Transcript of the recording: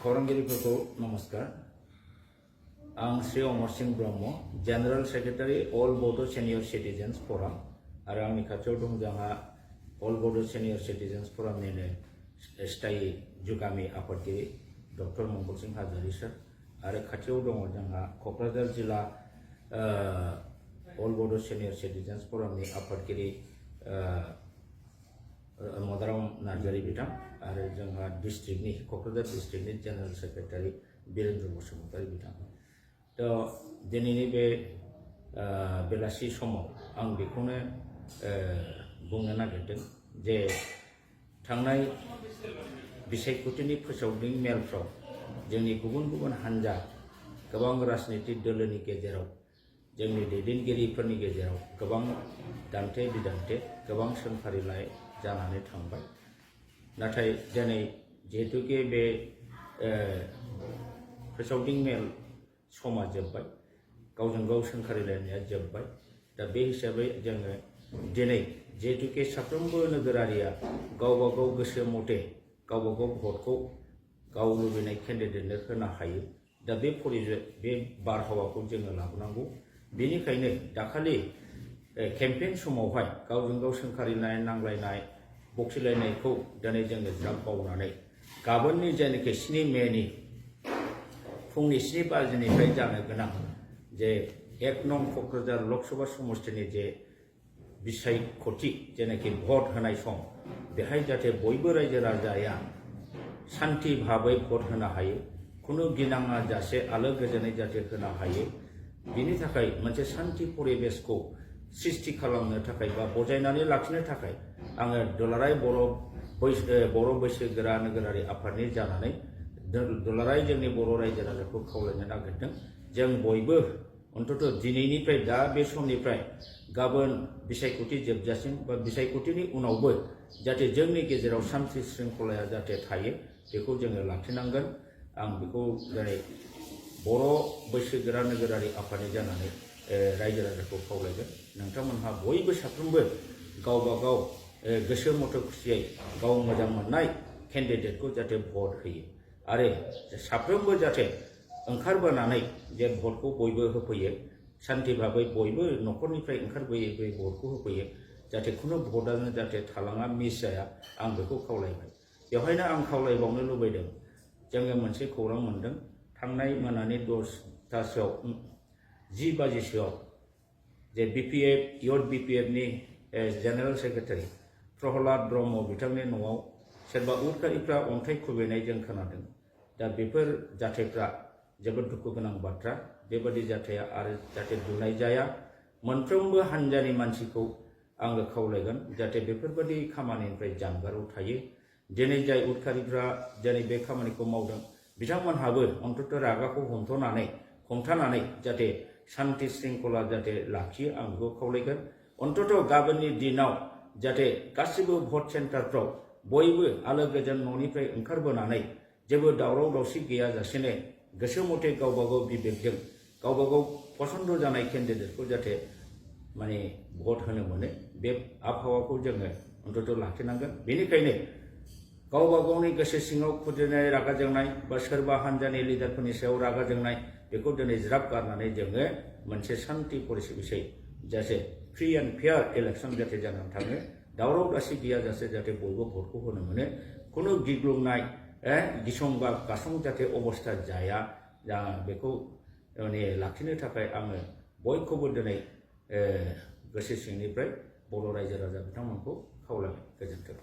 खौरांगिरिफोरखौ नमस्कार आं Shri Amar Singh Brahma general secretary अल बड' सेनियर सिटिजेन्स फराम आरो आंनि खाथियाव दं जोंहा अल बड' सेनियर सिटिजेन्स फरामनिनो स्थायी जुगामि आफादगिरि डक्टर मंगल सिंह हाज'वारि सार आरो खाथियाव दङ जोंहा क'क्राझार जिल्ला अल बड' सेनियर सिटिजेन्स फरामनि आफादगिरि मदाराम नार्जारि बिथां आरो जोंहा डिस्ट्रिक्टनि क'क्राझार डिस्ट्रिक्टनि जेनेरेल सेक्रेटारि बिरेन्द्र बसुमतारि बिथां तो दिनैनि बे बेलासि समाव आं बेखौनो बुंनो नागिरदों जे थांनाय बिसायख'थिनि फोसावदिं मेलफ्राव जोंनि गुबुन गुबुन हान्जा गोबां राजनीतिक दोलोनि गेजेराव जोंनि दैदेनगिरिफोरनि गेजेराव गोबां दान्थे बिदान्थे गोबां सोंखारिलाय जानानै थांबाय नाथाय दिनै जिहेतुके बे फोसावदिं मेल समा जोब्बाय गावजों गाव सोंखारिलायनाया जोब्बाय दा बे हिसाबै जोङो दिनै जिहेतुके साफ्रोमबो नोगोरारिया गावबा गाव गोसो मथे गावबा गाव भटखौ गाव लुबैनाय केन्डिडेटनो होनो हायो दा बे बारहावाखौ जोङो लाबोनांगौ बेनिखायनो दाखालि केम्पेइन समावहाय गावजों गाव सोंखारिनाय नांलायनाय बखिलायनायखौ दिनै जोङो ज्राब बावनानै गाबोननि जायनाखि 7 मेनि फुंनि 7 बाजिनिफ्राय जानो गोनां जे 1 नं क'क्राझार लकसभा समष्टिनि जे बिसायख'थि जेनाखि भट होनाय सम बेहाय जाहाथे बयबो रायजो राजाया शान्ति भाबै भट होनो हायो खुनु गिनाङा जासे आलो गोजोनै जाहाथे होनो हायो बिनि थाखाय मोनसे शान्ति परिबेसखौ सृष्टि खालामनो थाखाय बा बजायनानै लाखिनो थाखाय आङो दुलाराय बर' बैसोगोरा नोगोरारि आफादनि जानानै दुलाराय जोंनि बर' रायजो राजाखौ खावलायनो नागिरदों जों बयबो अन्तत दिनैनिफ्राय दा बे समनिफ्राय गाबोन बिसायख'थि जोबजासिम बा बिसायख'थिनि उनावबो जाहाथे जोंनि गेजेराव शान्ति शृंखलाया जाहाथे थायो बेखौ जोङो लाखिनांगोन आं बेखौ दिनै बर' बैसोगोरा नोगोरारि आफादनि जानानै रायजो राजाखौ खावलायगोन नोंथांमोनहा बयबो साफ्रोमबो गावबा गाव गोसो मथे खुसियै गाव मोजां मोननाय केन्डिडेटखौ जाहाथे भट होयो आरो साफ्रोमबो जाहाथे ओंखारबोनानै जे भटखौ बयबो होफैयो शान्ति भाबै बयबो न'खरनिफ्राय ओंखारबोयै भटखौ होफैयो जाहाथे खुनु भटआनो जाहाथे थालाङा मिस जाया आं बेखौ खावलायबाय बेवहायनो आं खावलायबावनो लुबैदों जोङो मोनसे खौरां मोनदों थांनाय मोनानि 10टासोआव 10 बाजिसोआव जे BPF इउथ BPFनि जेनेरेल सेक्रेटारि प्रहलाद ब्रह्म बिथांनि न'आव सोरबा उदखारिफ्रा अन्थाइ खुबैनाय जों खोनादों दा बेफोर जाथायफ्रा जोबोद दुखु गोनां बाथ्रा बेबादि जाथाया आरो जाहाथे दुनाय जाया मोनफ्रोमबो हान्जानि मानसिखौ आङो खावलायगोन जाहाथे बेफोरबादि खामानिनिफ्राय जानगाराव थायो दिनै जाय उदखारिफ्रा दिनै बे खामानिखौ मावदों बिथांमोनहाबो अन्तत रागाखौ हमथानानै जाहाथे शान्ति शृंखला जाहाथे लाखियो आं बेखौ खावलायगोन अन्तत गाबोननि दिनाव जाहाथे गासिबो भट सेन्टारफ्राव बयबो आलो गोजोन न'निफ्राय ओंखारबोनानै जेबो दावराव दावसि गैयाजासेनो गोसो मथे गावबा गाव बिबेकजों गावबा गाव पसन्द जानाय केन्डिडेटखौ जाहाथे माने भट होनो मोनो बे आबहावाखौ जोङो अन्तत लाखिनांगोन बेनिखायनो गावबा गावनि गोसो सिङाव खुद्रिनाय रागा जोंनाय बा सोरबा हान्जानि लिडारफोरनि सायाव रागा जोंनाय बेखौ दिनै ज्राब गारनानै जोङो मोनसे शान्ति परिबेसै जाहाथे फ्रि एन्ड फेयार इलेक्सन जाहाथे जानानै थाङो दावराव दावसि गैयाजासे जाहाथे बयबो भटखौ होनो मोनो खुनु गिग्लुंनाय गिसं बा गासं जाहाथे अबस्था जाया बेखौ माने लाखिनो थाखाय आङो बयखौबो दिनै गोसो सिंनिफ्राय बर' रायजो राजा बिथांमोनखौ खावलायबाय गोजोन्थों।